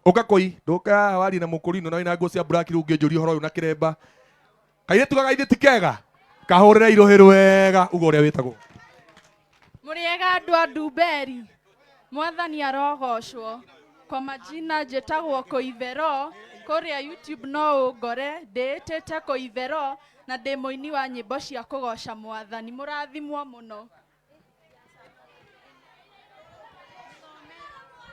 Ũka kũi, ndũke haha warie na mũkũrinũ na wĩna nguo cia black rĩu ũngĩnjũria ũhoro ũyũ na kĩremba. Kairĩtu gaka githĩ ti kega? Kahũrĩre irũhĩ rwega, uga ũrĩa wĩtagwo. Mũrĩega andũ a Ndumberi, Mwathani arogocwo. Kwa majina njĩtagwo Kũithero, kũrĩa YouTube no ũngore ndĩĩtĩte Kũithero na ndĩ mũini wa nyĩmbo cia kũgoca Mwathani. Mũrathimwo mũno.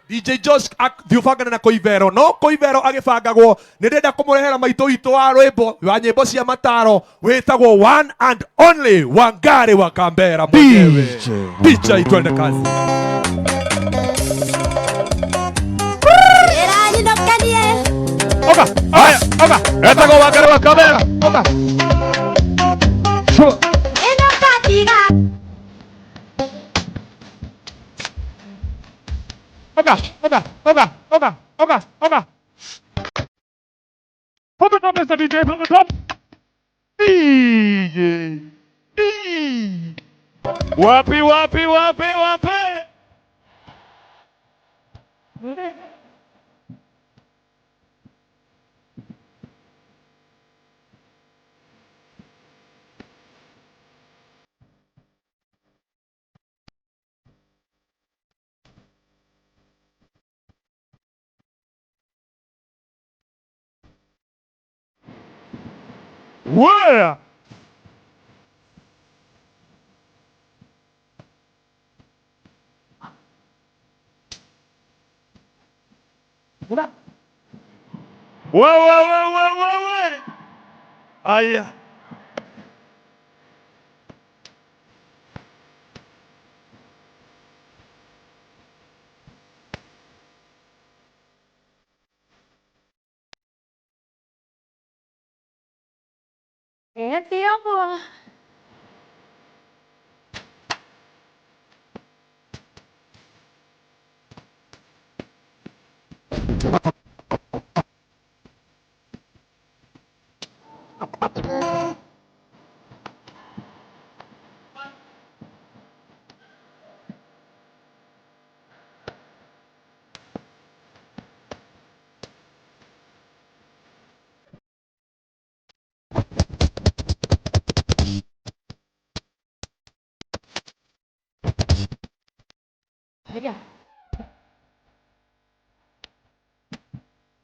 DJ Josh thiĩ ũbangane na Koivero no Koivero agĩbangagwo nĩ ndĩrenda kũmũrehera maitũ witũ wa rwĩmbo wa nyĩmbo cia mataro wĩtagwo one and only Wangari wa Kambera mwenyewe. DJ twende kazi. Oka, haya, oka. Etagwo Wangari wa Kambera. Oka. Oka, oka, oka, oka, oka, oka. From the top, Mr. DJ, from the top. DJ. DJ. Wapi, wapi, wapi, wapi. Where? Where, where, where, where, where, where? Aya.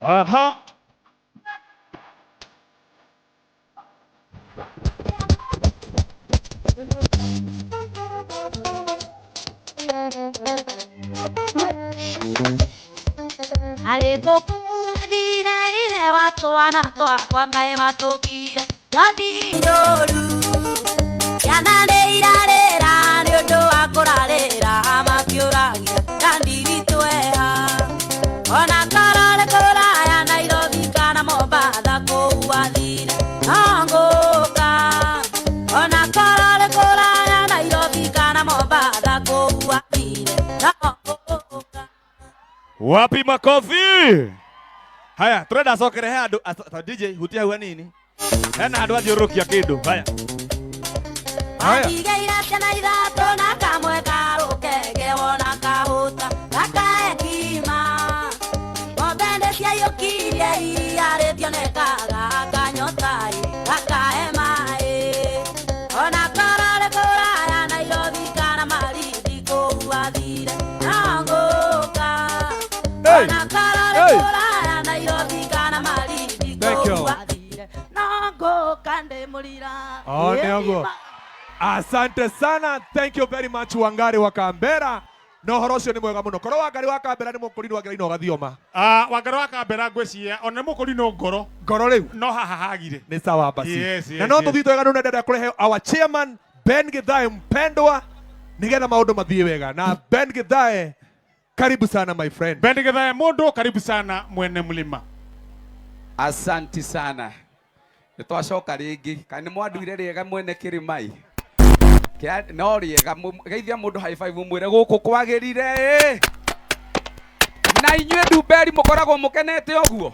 Aha. Wapi makofi? Haya, turenda acokere he andu DJ hutia hau hanini. Hena handu athiũrũrũkia kĩndũ. Haya. Haya. Atigĩire ciana ithatũ na kamwe karũkenge wona kahũta gakaekima. Ng'ombe nĩciaiyũkirie iria rĩtionekaga akanyota-ĩ gakahe maĩ. Ona korwo nĩ kũraya Nairobi kana Malindi kũu athire no ngũka. Hey. Ona korwo nĩ Hey. kũraya Nairobi kana Malindi Thank you. kũu athire no ngũka ndĩmũrira. Oh, nĩ ũguo. Asante sana, thank you very much Wangari wa Kambera. Na ũhoro ũcio nĩ mwega mũno. Korwo Wangari wa Kambera nĩ mũkũrinũ wangĩraina ũgathioma. Ah, Wangari wa Kambera ngwĩciria ona nĩ mũkũrinũ ngoro Ngoro rĩu no haha hagire. nĩ sawa basi. Yes, yes, na no yes. tũthiĩ twega nĩ ndenda kũrehe our chairman Ben Githae mpendwa nĩgetha maũndũ mathiĩ wega. Na Ben Githae, karibu sana my friend. Ben Githae mũndũ, karibu sana mwene mlima. Asanti sana. Nĩ twacoka rĩngĩ. Kana nĩ mwanduire rĩega mwene kĩrĩmai? Kĩa no rĩega geithia mũndũ high five ũmwĩre gũkũ kwagĩrire ĩ. Na inyuĩ Ndumberi mũkoragwo mũkenete ũguo?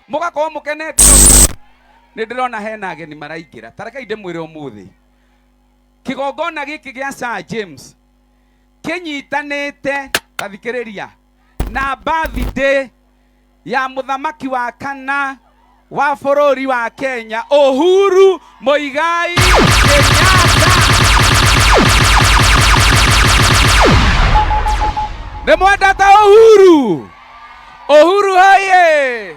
Mũgakorwo mũkenete ũguo? Nĩ ndĩrona hena ageni maraingĩra. Ta rekei ndĩmwĩre ũmũthĩ. Kĩgongona gĩkĩ gĩa Sir James kĩnyitanĩte, ta thikĩrĩria, na birthday Ya muthamaki wa kana wa bũrũri wa Kenya Uhuru Muigai Kenyatta. Nĩ mwendete Uhuru? Uhuru hoye!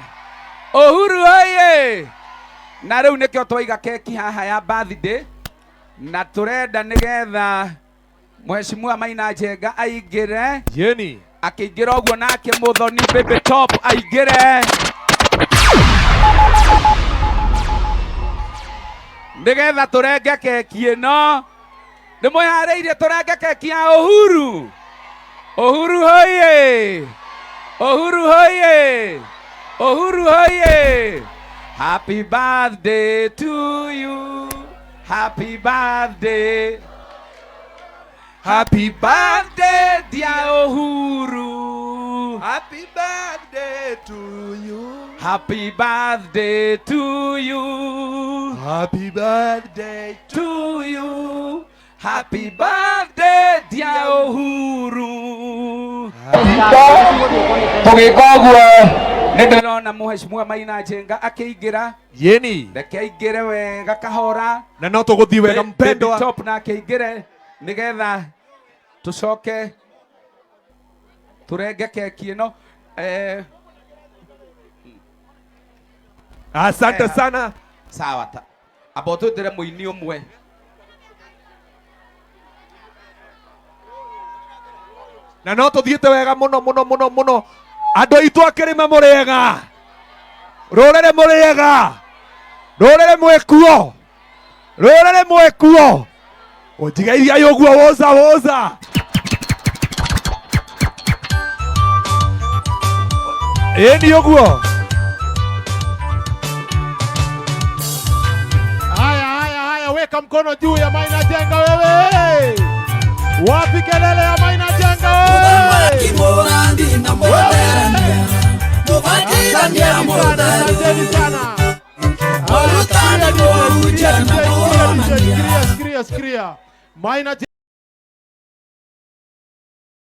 Uhuru hoye! Na rĩu nĩkĩo twaiga keki haha ya birthday na tũrenda nĩgetha Mheshimiwa Maina Njenga aingĩre. Yeni. Akĩingĩra ũguo nake Muthoni Baby Top aingĩre nĩgetha tũrenge keki ĩno. Nĩ mwĩharĩirie tũrenge keki ya Uhuru? Uhuru hoye! Uhuru hoye! Uhuru hoye! Happy birthday to you. Happy birthday. Happy birthday dear Uhuru. Happy birthday to you. Happy birthday to you. Happy birthday to you. Happy birthday dear Uhuru. Tũgĩka ũguo nĩ ndĩrona Mheshimiwa Maina Njenga akĩingĩra. Yeni. Reke aingĩre wega kahora. Na no tũgũthiĩ wega mpendwa. Baby Top nake aingĩre nĩgetha tũcoke tũrenge keki ĩno. Asante sana. Sawa ta. Amba ũtwĩtĩre mũini ũmwe. Na no tũthiĩte wega mũno mũno mũno mũno. Andũ aitũ a kĩrĩma mũrĩega. Rũrĩrĩ mũrĩega. Rũrĩrĩ mwĩkuo. Rũrĩrĩ mwĩkuo. Ũnjigeithia ũguo woza woza. Ĩni ũguo. Haya haya haya, weka mkono juu ya Maina Njenga wewe. Wapi kelele ya Maina Njenga wewe? Asanteni sana. Sikiria, sikiria, sikiria. Maina